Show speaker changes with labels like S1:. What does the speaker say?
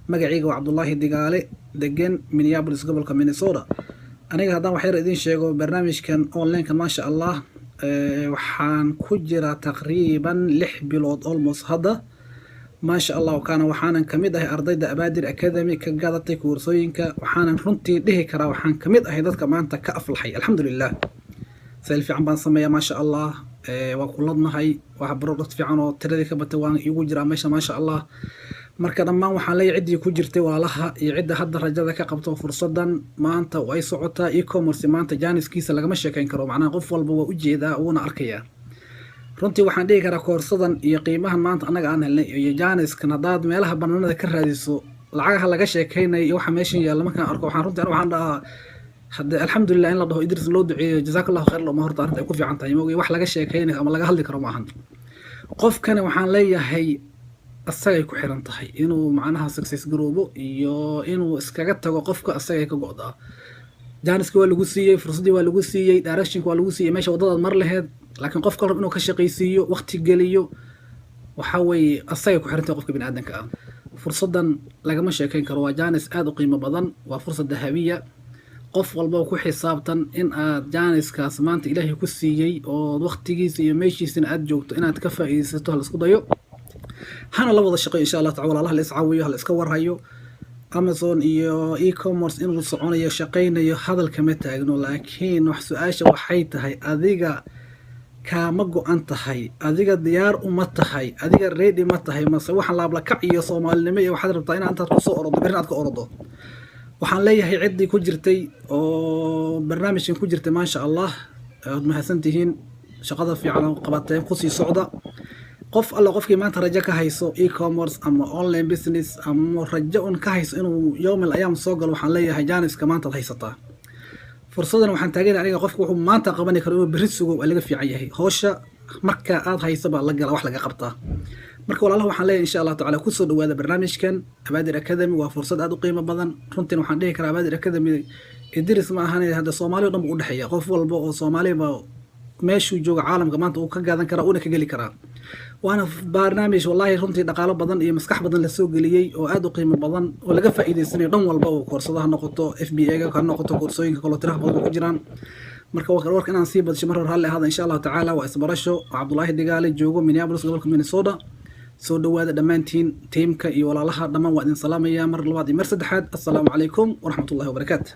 S1: Magacayga waa Cabdulaahi Digaale, degan Minneapolis, gobolka Minnesota. Aniga haddaan wax yar idiin sheego barnaamijkan onlineka, maasha Allah, waxaan ku jiraa taqriiban 6 bilood almost hadda, maasha Allah. Kaana waxaanan kamid ahay ardayda Abaadir Academy ka gadatay koorsooyinka. Waxaanan runtii dhihi karaa waxaan kamid ahay dadka maanta ka aflaxay, alxamdulilah. Sale fiican baan sameeyaa, maasha Allah. Waa ku ladnahay wax product fiican oo tiradii ka batay waan iigu jiraa meesha, maasha Allah. Marka dhammaan waxaan leeyahay ciddii ku jirtay walaalaha iyo cidda hadda rajada ka qabto, fursadan maanta ay socotaa. E-commerce maanta jaaniskiisa lagama sheekeyn karo, macnaha qof walba waa ujeedaa, wuuna arkayaa. Runtii waxaan dhihi karaa koorsadan iyo qiimahan maanta annaga aan helnay iyo jaaniskan, haddaad meelaha banaanada ka raadiso, lacagaha laga sheekeynaya iyo waxa meeshan yaalla markaan arko, waxaan runtii waxaan dhahaa hadde alxamdulilah in la dhaho, Idris loo duceeyo, jazaak Allahu khayr loma horta arrinta ay ku fiican tahay. Maogi wax laga sheekeynayo ama laga hadli karo ma ahan. Qofkani waxaan leeyahay asagay ku xiran tahay inuu macnaha success garoobo iyo inuu iskaga tago. Qofka asagay ka go'daa. Jaaniski waa lagu siiyey, fursaddii waa lagu siiyey, directionka waa lagu siiyey, meesha waddadaad mar laheed, laakiin qofka rab inuu ka shaqaysiiyo, waqti geliyo, waxaa weeye asagay ku xiran tahay qofka bini aadanka ah. Fursaddan lagama sheekeyn karo, waa jaanis aada u qiimo badan, waa fursad dahabiya. Qof walba ku xisaabtan in aad jaaniskaas maanta Ilaahay ku siiyey oo waqtigiisa iyo meeshiisana aad joogto inaad ka faa'iidaysato, hala isku dayo, hana la wada shaqeyo, insha Allah tacala. Walaalaha la iscaawiyo, hala iska warhayo. Amazon iyo e-commerce inuu soconayo, shaqaynayo, hadalka ma taagno, laakiin wax su-aasha waxay tahay: adiga kaama go-an tahay? Adiga diyaar uma tahay? Adiga ready ma tahay? Mase waxaan laablakac iyo Soomaalinimo iyo waxaad rabtaa inaad intaad kusoo orodo berrin aad ka orodo? Waxaan leeyahay ciddii ku jirtay oo barnaamijkan ku jirtay, maasha Allah, waad mahadsan tihiin, shaqada fiican oo qabateen kusii socda. Qof alla qofkii maanta rajo ka hayso e-commerce ama online business ama rajo un ka hayso inuu yowmal ayaam soo galo, waxaan leeyahay jaaniska maanta ad haysataa, fursadan waxaan taageeraya aniga. Qofku wuxuu maanta qabani karo inuu berri sugo waa laga fiican yahay. Howsha marka aad hayso baa la gala, wax laga qabtaa. Marka walaalaha waxaan leeyahay, insha Allah tacala, kusoo dhawaada barnaamijkan Abaadir Academy. Waa fursad aad u qiimo badan. Runtiin waxaan dhihi karaa Abaadir Academy Idris ma ahan, hadda Soomaali o dhan bu udhexeeya. Qof walba oo Soomaaliba meeshuu jooga caalamka maanta uu ka gaadan karaa, uuna ka geli karaa. Waana barnaamij wallahi runtii dhaqaalo badan iyo maskax badan lasoo geliyey oo aad u qiimo badan oo laga faa'iidaysanayo dhan walba, oo koorsada ha noqoto, FBA ga ha noqoto, koorsooyinka kaloo tiraha badan oo ku jiraan. Marka warka inaan sii badsho mar hore raalli ahaada. Insha Allahu tacaala, waa isbarasho oo Cabdulaahi Digaale, joogo Minneapolis, gobolka Minnesota. Soo dhawaada dhammaantiin, tiimka iyo walaalaha dhammaan waa idin salaamaya mar labaad iyo mar saddexaad. Assalaamu calaykum waraxmatullahi wabarakaatu.